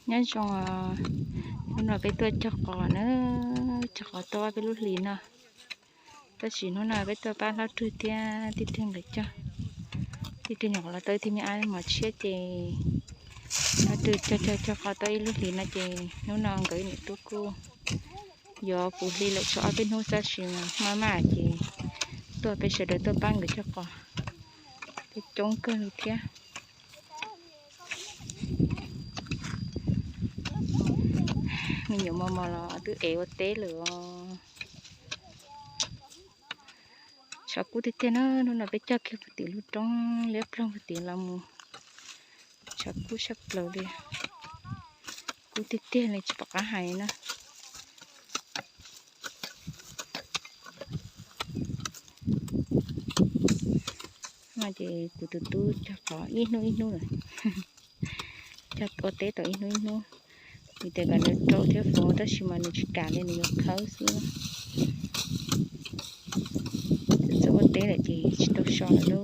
Nyob zoo, hnub no peb tuaj cog qos na, cog qos tau ob peb lub hlis no. Tab sis hnub no peb tuaj pab Hlob Rwg thiab Tij Tiag nkawd cog. Tij Tiag nyuam qhuav los tau ib tug me ab mos tshiab ces Hlob Rwg cog cog cog qos tau ib lub hlis no ces hnub no nkawd niam tub kuj yuav puv hli lawm, tshuav ob peb hnub xwb tab sis maj maj ces tuaj peb sawv daws tuaj pab nkawd cog qos, coob coob kawg li thiab. Me nyuam mos mos los twb ev ua teb lawm os. Tshav kub tiag tiag na, hnub no peb cog kiag puag tim lub roob liab ploog puag tim los mus, tshav kub tshaj plaws li. Kub tiag tiag li tsis pom qab hais na. No ces kuv tus tub cog qos ib hnub ib hnub lawm, cog ua teb tau ib hnub ib hnub, vim tias kom nws rau thiab fov tab sis mas nws tsis kam li, nws yuav khawb xwb. Txawm ua teb lawm ces tsis tau so lawm lauj.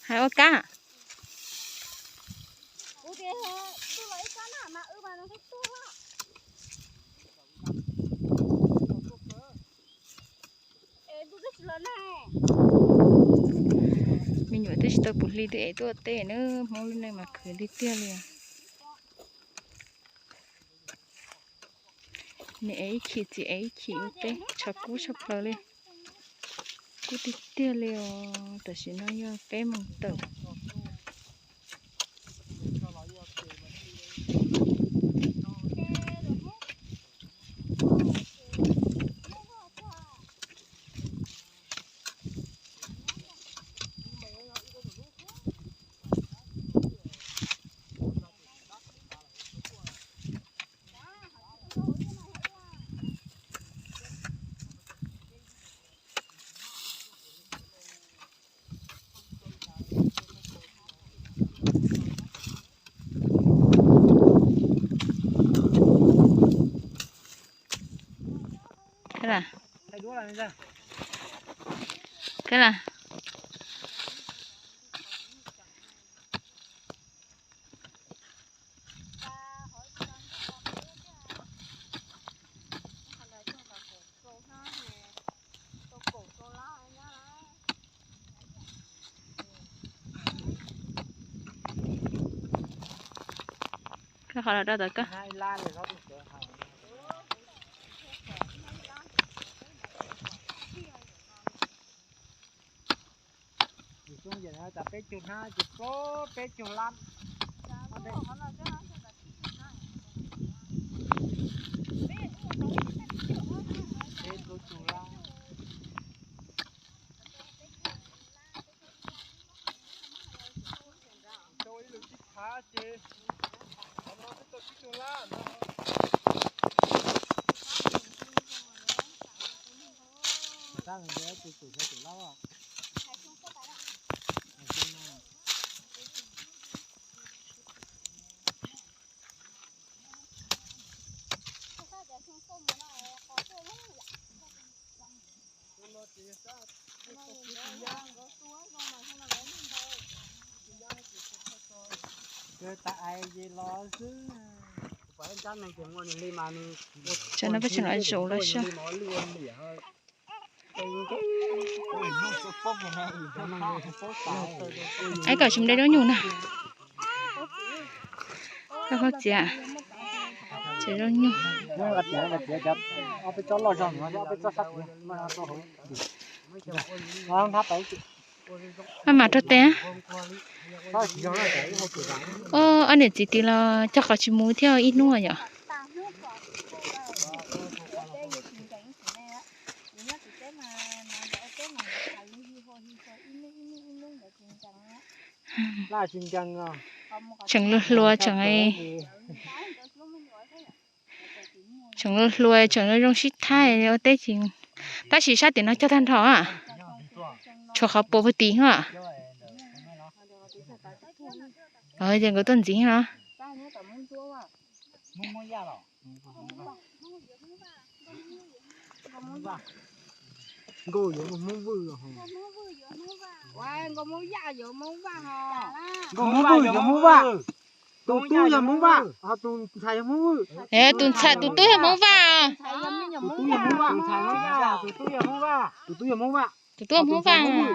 Hais ua kab. Me nyuam twb tsis tau puv hli twb ev tuaj ua teb na, Hmoob lub neej mas khwv tiag tiag li. Nws ev ib chim txiv ev ib chim ua teb, tshav kub tshaj plaws li. Kub tiag tiag li os, tam sim no yog peb moos tawm. Kab la, kab la. Koj qhov los rau tom koj. Peb caug hnab ces peb caug lab. Peb caug lab. Tau ib lwm tib thav ces qhov no twb tau tsib caug lab no. Tab tus tus tus lab. Tab ais ces los xwb. Tsam no peb tseem los zaum los so. Aib kom tsis nreb zaub nyuj na. Koj hab txiav, txiav zaub nyuj. Ob peb tsob loj zog, ob peb tsob sab tid loj zog rau hauv. Hnab pais ib tsi. Maj mam rau tes. Ob niam txiv twb los cog qos tsis mus thiab ib hnub yom. Tseem luag hluas tseem, tseem luag hluas tseem zoo sib thaij ua teb ces, tab sis sab tim no cog tag nrho, tshuav qhov puas puag tim os. Ces nkawd tuaj ntxiv no. Nkauj Hmoob Vwj yuav Hmoob Vaj. Tus tub yog Hmoob Vaj, tus ntxhais yog Hmoob Vwj. Tus ntxhais, tus tub yog Hmoob Vaj. Tus tub yog Hmoob Vaj. Tus tub yog Hmoob Vaj. Tus tub yog Hmoob Vaj. Tus ntxhais Hmoob Vwj.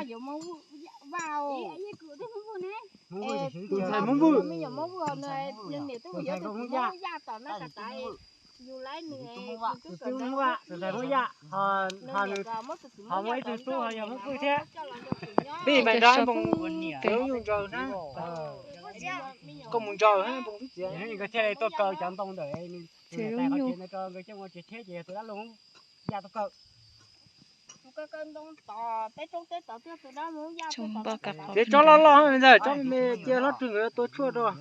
Tus ntxhais Hmoob Vaj. Tus tub Hmoob Vaj, tus ntxhais Hmoob Yaj, ho muaj ib tug tub ho yog Hmoob Vwj thiab. Peb mam nrog Hmoob Vwj ntsaws na. Koj mus ntsaws Hmoob Vwj txiv, nkawd thiaj li tuaj kaw cov ntoo ntawm nkawd coj mus tsev thiab ces yog tus dab laug Yaj tuaj kaw. Txiav tsob loj loj me ntxawg, tsob me me cia hlob rwg nkawd tua tshuaj rau.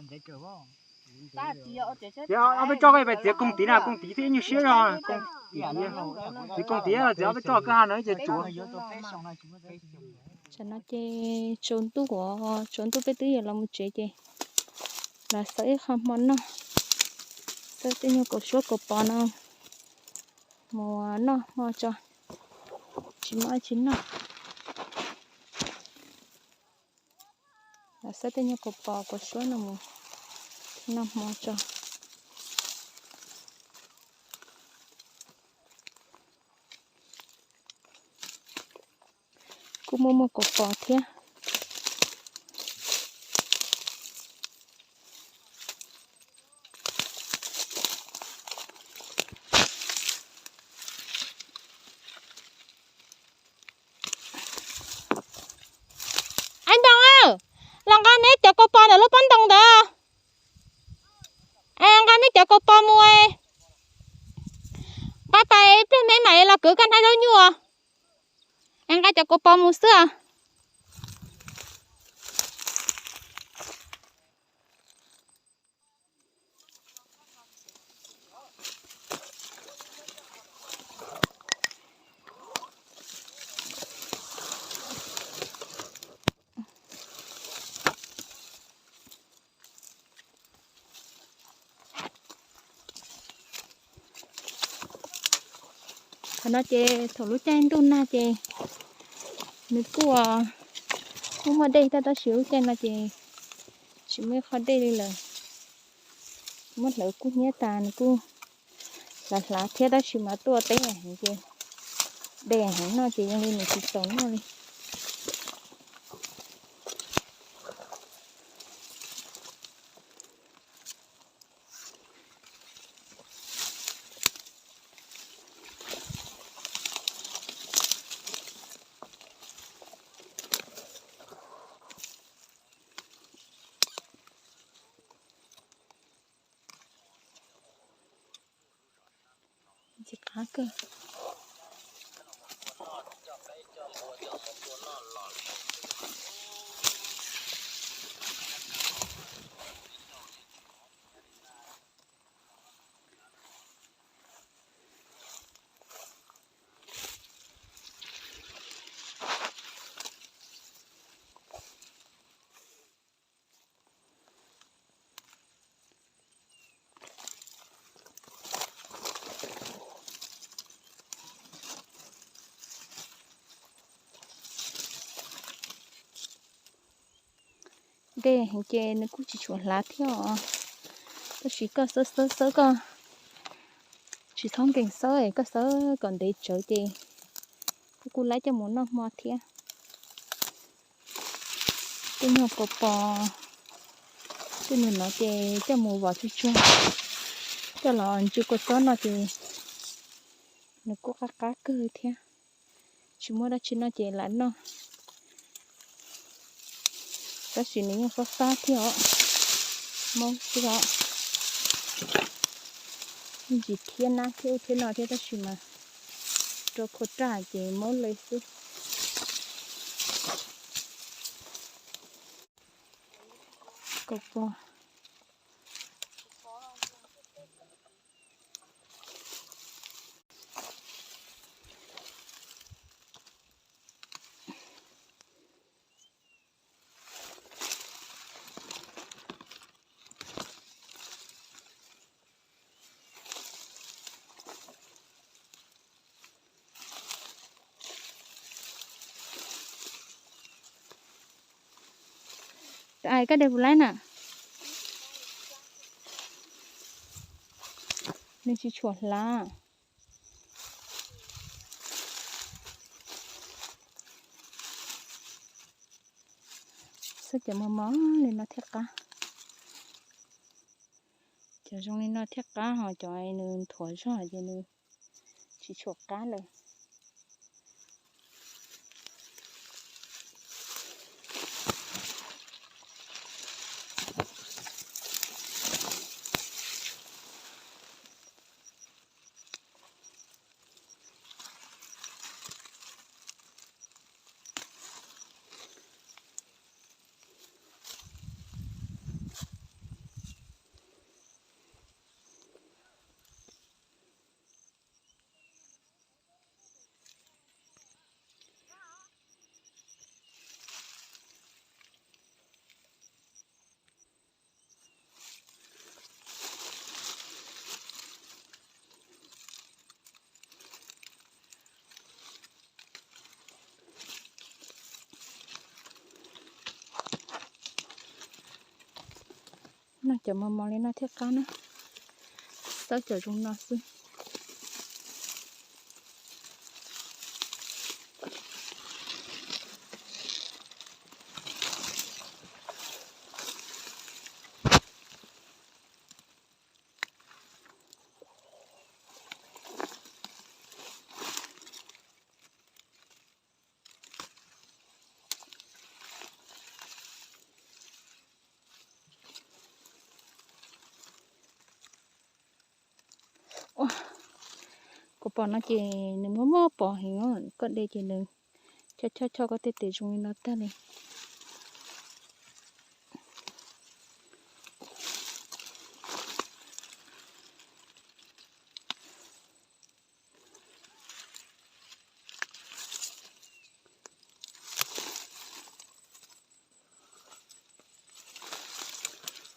Ces ob peb tsob koj pais txiav koog tid na, koog tid thiaj nyuaj siab zog. Txiav koog tid, txiav ob peb tsob koj ha no ces tsuav. Tam no ces tsaus ntuj, tsaus ntuj peb twb yuav los mus tsev ces los xaws ib qho hmo noj, xaws tej nyuag kaus suab kaus pos no mus noj hmo tso, tsis muaj dab tsi noj. Los xaws tej nyuag kaus pos kaus suab no mus noj hmo tso. Kuj muaj muaj kaus pos thiab. Aib Npoo, los nqa neb cov kaus pos ntawm lub pob ntoo ntawd. Nqa neb cov kaus pos mus, nqa pais ib pliag me mam los kwv koj hnab zaub nyuj. Nqa cov kaus pos mus xwb. Thaum no ces thaum lub caij ntuj nag ces nws kuj muaj muaj dej thiab, tab sis lub caij no ces tsis muaj ib qho dej li lawm. Muab hlawv kub hnyiab tas nws kuj hlav hlav thiab, tab sis mas tuaj teb heev ces dej heev no ces zoo li nws tsis txaus noj li. Ntxim qab kawg. Dej heev ces nws kuj tsis tshua hlav thiab os. Tab sis koj xawb xawb xawb koj tsis txhob nkees xawb es koj xawb kom ntev tsawv ces kuj kuj laib coj mus noj hmo thiab. Tej nyuag kaus pos, tej nyuag no ces coj mus vov tsuag tsuag, coj los ntsw kua txob noj ces nws kuj qab qab kawg thiab. Tsis muaj dab tsi noj ces lam noj. Tab sis nws yeej fab fab thiab os. Maub xwb os. Yeej tsis thiab nab thiab ub thiab no thiab tab sis mas rau khua raj ces maub li xwb. Kaum pua. Koj de puas laib na? Nws tsis tshua hlav. Xab cov mos mos li no thiaj qab. Cov zoo li no thiaj qab, ho cov nws nthuav zog ces nws tsis tshua qab lawm. Noj cov mos mos li no thiaj qab na. Xab cov zoo no xwb. Kuv pom no ces nws muaj muaj pos heev, koj de ces nws choj choj choj koj tej tes zoo li no tag li.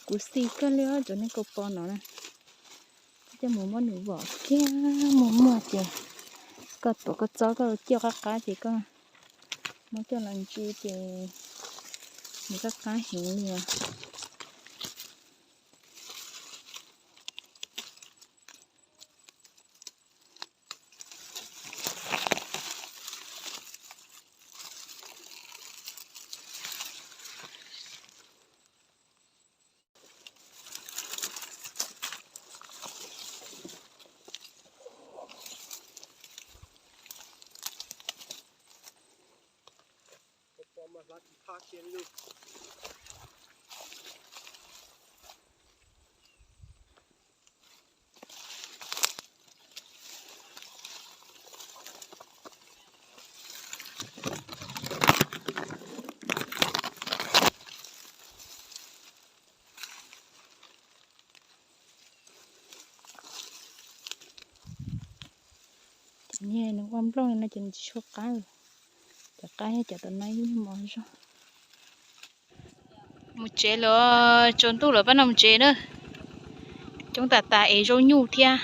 Kuv xis kawg li os cov niag kaus pos no na. Koj coj mus muab nws vom kiag, muag muag ces koj tuav koj txob koj cia qab qab ces koj muab coj los ntsis ces nws qab qab heev li os. Cov niag nws ua nplooj li no ces nws tsis tshua qab. Cov qab yog cov tom no ib nyuag mos zog. Mus tsev lawm, tsaus ntuj lawm pab no mus tsev na. Coob tas tas es zaub nyuj thiab.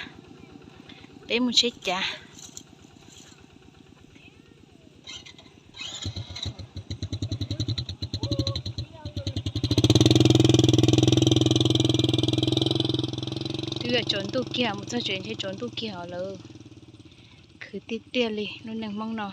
Peb mus tsheb cav. Twb yuav tsaus ntuj kiag, mus txog tsev ntshe tsaus ntuj kiag os lawm. Khwv tiag tiag li lub neej Hmoob no.